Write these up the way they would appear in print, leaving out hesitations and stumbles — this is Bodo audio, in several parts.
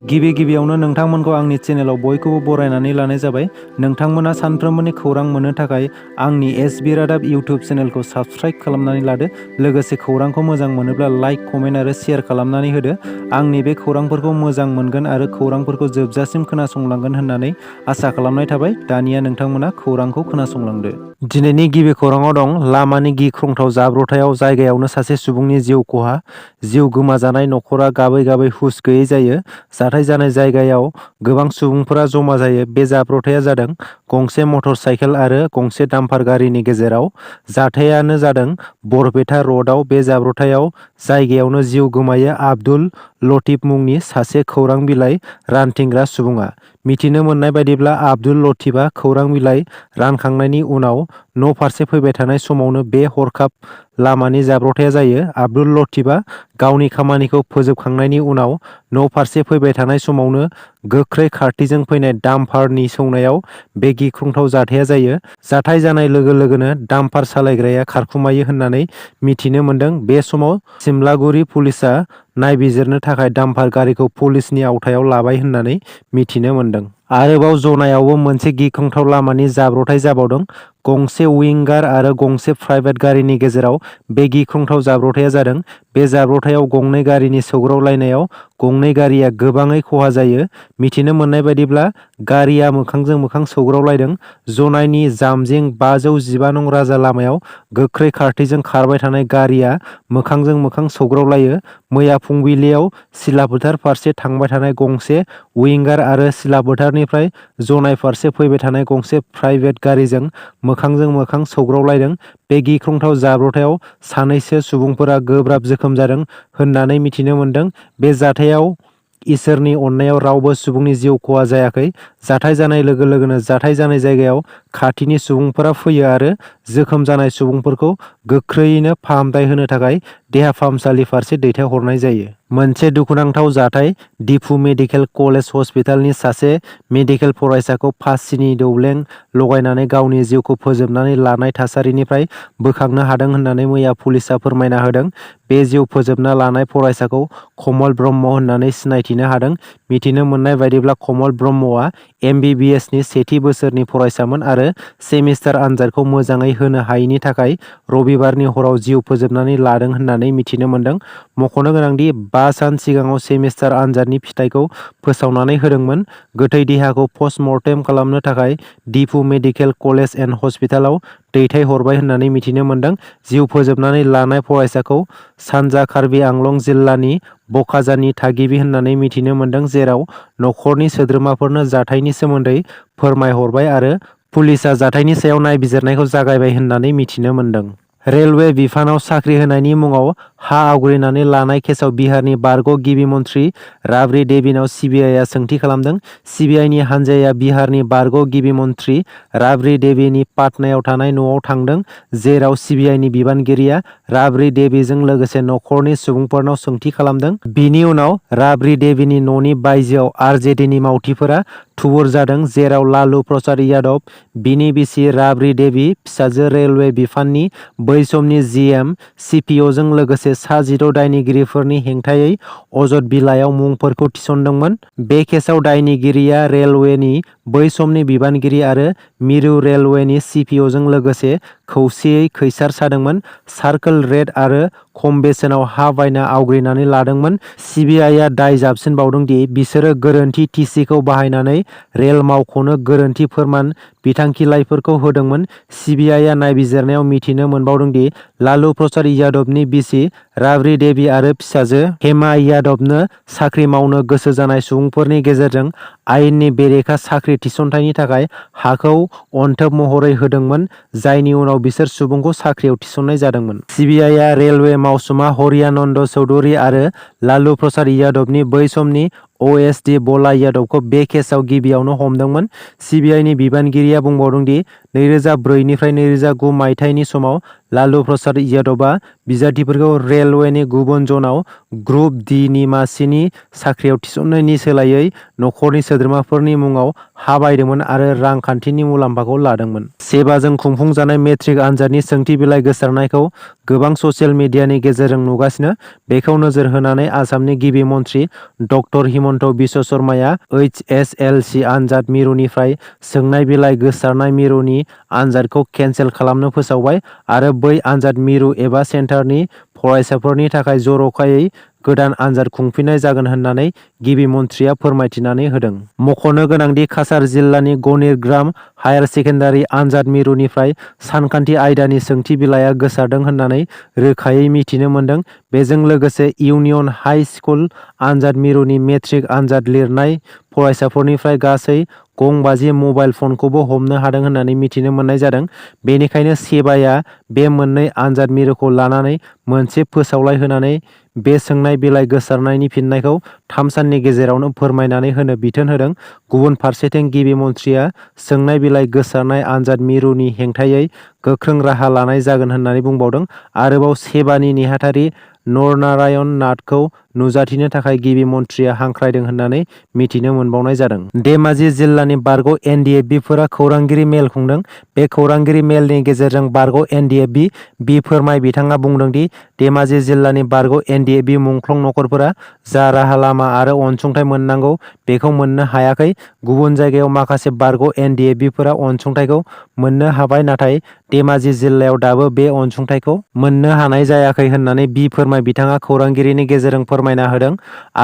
गिबियावनो नोंथांमोनखौ आंनि चेनेलाव बयखौबो बरायनानै लानाय जाबाय। नोंथांमोना सानफ्रोमबोनि खौरां मोननो थाखाय आंनि एसबि रादाब इउटिउब चेनेलखौ साबस्क्राइब खालामनानै लादो। लोगोसे खौरांखौ मोजां मोनोब्ला लाइक, कमेन्ट आरो शेयार खालामनानै होदो। आंनि बे खौरांफोरखौ मोजां मोनगोन आरो खौरांफोरखौ जोबजासिम खोनासंलांगोन होननानै आसा खालामनाय थाबाय। दानिया नोंथांमोना खौरांखौ खोनासंलांदो। दिनैनि गिबि खौराङाव दं लामानि गिख्रंथाव जाब्रबथायाव जायगायावनो सासे सुबुंनि जिउ खहा। जिउ गोमाजानाय नखरा गाबै गाबै हुस गैयै जायो। जाथाय जानाय जायगायाव गोबां सुबुंफोरा जमा जायो। बे जाब्रबथाया जादों गंसे मटर साइकेल आरो गंसे डाम्पार गारिनि गेजेराव। जाथायानो जादों बरपेटा रडआव। बे जाब्रबथायाव जायगायावनो जिउ गोमायो आब्दुल लतीफ मुंनि सासे खौरां बिलाइ रानथिंग्रा सुबुङा। मिथिनो मोननाय बायदिब्ला आब्दुल लतीफआ खौरां बिलाइ रानखांनायनि उनाव न' फारसे फैबाय थानाय समावनो बे हरखाब लामानि जाब्रबथाया जायो। आब्दुल लतीफआ गावनि खामानिखौ फोजोबखांनायनि उनाव न' फारसे फैबाय थानाय समावनो गोख्रै खारथिजों फैनाय डाम्पारनि सौनायाव बे गिख्रंथाव जाथाया जायो। जाथाय जानाय लोगो लोगोनो डाम्पार सालायग्राया खारखुमायो होननानै मिथिनो मोन्दों। बे समाव सिमलागुरि पुलिसआ नायबिजिरनो थाखाय डाम्पार गारिखौ पुलिसनि आवथायाव लाबाय होननानै मिथिनो मोन्दों। आरोबाव जनायावबो मोनसे गिख्रंथाव लामानि जाब्रबथाय जाबावदों। गंसे विंगार आरो गंसे प्राइभेट गारिनि गेजेराव बे गिख्रंथाव जाब्रबथाया जादों। बे जाब्रबथायाव गंनै गारिनि सौग्रावलायनायाव गंनै गारिया गोबाङै खहा जायो। मिथिनो मोननाय बायदिब्ला गारिया मोखांजों मोखां सौग्रावलायदों। जनाइनि जामजिं 515 नं राजा लामायाव गोख्रै खारथिजों खारबाय थानाय गारिया मोखांजों मोखां सौग्रावलायो। मैया फुंबिलियाव सिलाफोथार फारसे थांबाय थानाय गंसे विंगार आरो सिलाफोथारनिफ्राय जनाइ फारसे फैबाय थानाय गंसे प्राइभेट गारिजों मोखांजों मोखां सौग्रावलायदों। बे गिख्रंथाव जाब्रबथायाव सानैसो सुबुंफोरा गोब्राब जोखोम जादों होननानै मिथिनो मोन्दों। बे जाथायाव इसोरनि अननायाव रावबो सुबुंनि जिउ खहा जायाखै। जाथाय जानाय लोगो लोगोनो जाथाय जानाय जायगायाव खाथिनि सुबुंफोरा फैयो आरो जोखोम जानाय सुबुंफोरखौ गोख्रैयैनो फाहामथाय होनो थाखाय देहा फाहामसालि फारसे दैथायहरनाय जायो। मोनसे दुखुनांथाव जाथाय। दिफु मेडिकेल कलेज हस्पिटालनि सासे मेडिकेल फरायसाखौ फासिनि दौलें लगायनानै गावनि जिउखौ फोजोबनानै लानाय थासारिनिफ्राय बोखांनो हादों होननानै मैया पुलिसआ फोरमायना होदों। बे जिउ फोजोबना लानाय फरायसाखौ कमल ब्रह्म होननानै सिनायथिनो हादों। मिथिनो मोननाय बायदिब्ला कमल ब्रह्मआ mbbs नि सेथि बोसोरनि फरायसामोन आरो सेमिस्टार आनजादखौ मोजाङै होनो हायैनि थाखाय रबिबारनि हराव जिउ फोजोबनानै लादों होननानै मिथिनो मोन्दों। मख'नो गोनांदि 5 सान सिगाङाव सेमिस्टार आनजादनि फिथायखौ फोसावनानै होदोंमोन। गोथै देहाखौ पस्ट मर्टेम खालामनो थाखाय दिफु मेडिकेल कलेज एन्ड हस्पिटालाव दैथायहरबाय होननानै मिथिनो मोन्दों। जिउ फोजोबनानै लानाय फरायसाखौ सानजा कार्बि आंलं जिल्लानि बकाजाननि थागिबि होननानै मिथिनो मोन्दों, जेराव नखरनि सोद्रोमाफोरनो जाथायनि सोमोन्दै फोरमायहरबाय आरो पुलिसआ जाथायनि सायाव नायबिजिरनायखौ जागायबाय होननानै मिथिनो मोन्दों। रेलवे बिफानाव साख्रि होनायनि मुङाव हा आवग्रिनानै लानाय केसआव बिहारनि बारग' गिबि मन्थ्रि राबड़ी देवीनाव सिबिआइआ सोंथि खालामदों। सिबिआइनि हान्जाया बिहारनि बारग' गिबि मन्थ्रि राबड़ी देवीनि पाटनायाव थानाय न'आव थांदों, जेराव सिबिआइनि बिबानगिरिया राबड़ी देवीजों लोगोसे नखरनि सुबुंफोरनाव सोंथि खालामदों। बिनि उनाव राबड़ी देवीनि न'नि बायजोआव आरजेडीनि मावथिफोरा थुबुर जादों, जेराव लालु प्रसाद यादव, बिनि बिसि राबड़ी देवी, फिसाजो रेलवे बिफाननि बै समनि जिएम, सिपिअजों लोगोसे सा 16 दायनिगिरिफोरनि हेंथायै अजद बिलाइयाव मुंफोरखौ थिसनदोंमोन। बे केसआव दायनिगिरिया रेलवेनि बै समनि बिबानगिरि आरो मिरु रेलवेनि सिपिअजों लोगोसे खौसेयै खैसार सादोंमोन। सार्कोल रेट आरो खम बेसेनाव हा बायना आवग्रिनानै लादोंमोन। सिबिआइआ दाय जाबसिनबावदों दि बिसोरो गोरोन्थि टिसिखौ बाहायनानै रेल मावख'नो गोरोन्थि फोरमान बिथांखिलाइफोरखौ होदोंमोन। सिबिआइआ नायबिजिरनायाव मिथिनो मोनबावदों दि लालु प्रसाद यादवनि बिसि राबड़ी देवी आरो फिसाजो हेमा यादवनो साख्रि मावनो गोसो जानाय सुबुंफोरनि गेजेरजों आयेननि बेरेखा साख्रि थिसनथायनि थाखाय हाखौ अनथोब महरै होदोंमोन, जायनि उनाव बिसोर सुबुंखौ साख्रियाव थिसननाय जादोंमोन। सिबिआइआ रेलवे मावसुमा हरियानन्द चौधुरी आरो लालु प्रसाद यादवनि बै समनि अएसडि बला यादवखौ बे केसआव गिबियावनो हमदोंमोन। सिबिआइनि बिबानगिरिया बुंबावदों दि 2004 निफ्राय 2009 मायथाइनि समाव लालु प्रसाद यादवआ बिजाथिफोरखौ रेलवेनि गुबुन जनाव ग्रुप डि नि मासिनि साख्रियाव थिसननायनि सोलायै नखरनि सोद्रोमाफोरनि मुङाव हा बायदोंमोन आरो रांखान्थिनि मुलाम्फाखौ लादोंमोन। सेबाजों खुंफुंजानाय मेट्रिक आनजादनि सोंथि बिलाइ गोसारनायखौ गोबां ससियेल मिडियानि गेजेरजों नुगासिनो। बेखौ नोजोर होनानै आसामनि गिबि मन्थ्रि डक्टर हिमन्त बिश्व शर्माया HSLC आनजाद मिरुनिफ्राय सोंनाय बिलाइ गोसारनाय मिरुनि आनजादखौ केन्सेल खालामनो फोसावबाय आरो बै आनजाद मिरु एबा सेन्टारनि फरायसाफोरनि थाखाय जर'खायै गोदान आनजाद खुंफिननाय जागोन होननानै गिबि मन्थ्रिया फोरमायथिनानै होदों। मख'नो गोनांदि काछार जिल्लानि गनिरग्राम हायार सेकेन्डारि आनजाद मिरुनिफ्राय सानखान्थि आयदानि सोंथि बिलाइआ गोसारदों होननानै रोखायै मिथिनो मोन्दों। बेजों लोगोसे इउनियन हाइ स्कुल आनजाद मिरुनि मेट्रिक आनजाद लिरनाय फरायसाफोरनिफ्राय गासै गं-50 मबाइल फनखौबो हमनो हादों होननानै मिथिनो मोननाय जादों। बेनिखायनो सेबाया बे मोननै आनजाद मिरुखौ लानानै मोनसे फोसावलाइ होनानै बे सोंनाय बिलाइ गोसारनायनि फिननायखौ 3 साननि गेजेरावनो फोरमायनानै होनो बिथोन होदों। गुबुन फारसेथिं गिबि मन्थ्रिया सोंनाय बिलाइ गोसारनाय आनजाद मिरुनि हेंथायै गोख्रों राहा लानाय जागोन होननानै बुंबावदों। आरोबाव सेबानि नेहाथारि नरनारायण नाथखौ नुजाथिनो थाखाय गिबि मन्थ्रिया हांख्रायदों होननानै मिथिनो मोनबावनाय जादों। धेमाजि जिल्लानि बारग' NDFBफोरा खौरांगिरि मेल खुंदों। बे खौरांगिरि मेलनि गेजेरजों बारग' NDFB बि फोरमाय बिथाङा बुंदों दि धेमाजि जिल्लानि बारग' NDFB मुंख्लं नखरफोरा जा राहा लामा आरो अनसुंथाइ मोननांगौ बेखौ मोननो हायाखै। गुबुन जायगायाव माखासे बारग' NDFBफोरा अनसुंथाइखौ मोननो हाबाय, नाथाय धेमाजि जिल्लायाव दाबो बे अनसुंथाइखौ मोननो हानाय जायाखै होननानै बि फोरमाय बिथाङा खौरांगिरिनि गेजेरजों फोरमायना होदों।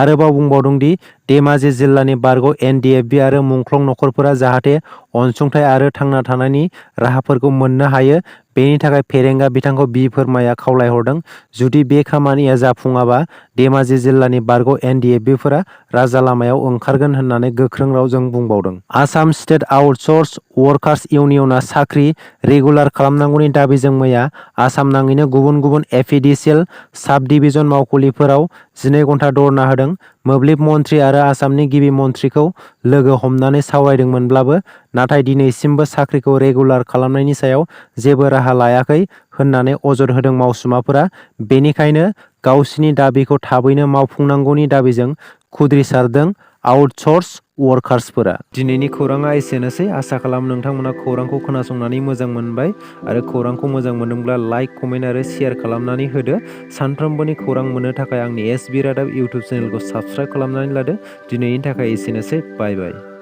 आरोबाव बुंबावदों दि धेमाजि जिल्लानि बारग' NDFB आरो मुंख्लं नखरफोरा जाहाथे अनसुंथाइ आरो थांना थानायनि राहाफोरखौ मोननो हायो, बेनि थाखाय फेरेंगा बिथांखौ बि फोरमाया खावलायहरदों। जुदि बे खामानिया जाफुङाबा धेमाजि जिल्लानि बारग' NDFBफोरा राजा लामायाव ओंखारगोन होननानै गोख्रों रावजों बुंबावदों। आसाम स्टेट आउटसर्स वर्कार्स इउनियनआ साख्रि रेगुलार खालामनांगौनि दाबिजों मैया आसाम नाङैनो गुबुन गुबुन एफिडिसियेल साब डिभिजन मावखुलिफोराव 12 घन्टा धरना होदों। मोब्लिब मन्थ्रि आरो आसामनि गिबि मन्थ्रिखौ लोगो हमनानै सावरायदोंमोनब्लाबो नाथाय दिनैसिमबो साख्रिखौ रेगुलार खालामनायनि सायाव जेबो राहा लायाखै होननानै अजद होदों मावसुमाफोरा। बेनिखायनो गावसिनि दाबिखौ थाबैनो मावफुंनांगौनि दाबिजों खुद्रिसारदों आउटसर्स वर्कार्सफोरा। दिनैनि खौराङा एसेनोसै। आसा खालामो नोंथांमोना खौरांखौ खोनासंनानै मोजां मोनबाय आरो खौरांखौ मोजां मोनदोंब्ला लाइक, कमेन्ट आरो शेयार खालामनानै होदो। सानफ्रोमबोनि खौरां मोननो थाखाय आंनि SB रादाब इउटुब चेनेलखौ साबस्क्राइब खालामनानै लादो। दिनैनि थाखाय एसेनोसै। बाय बाय।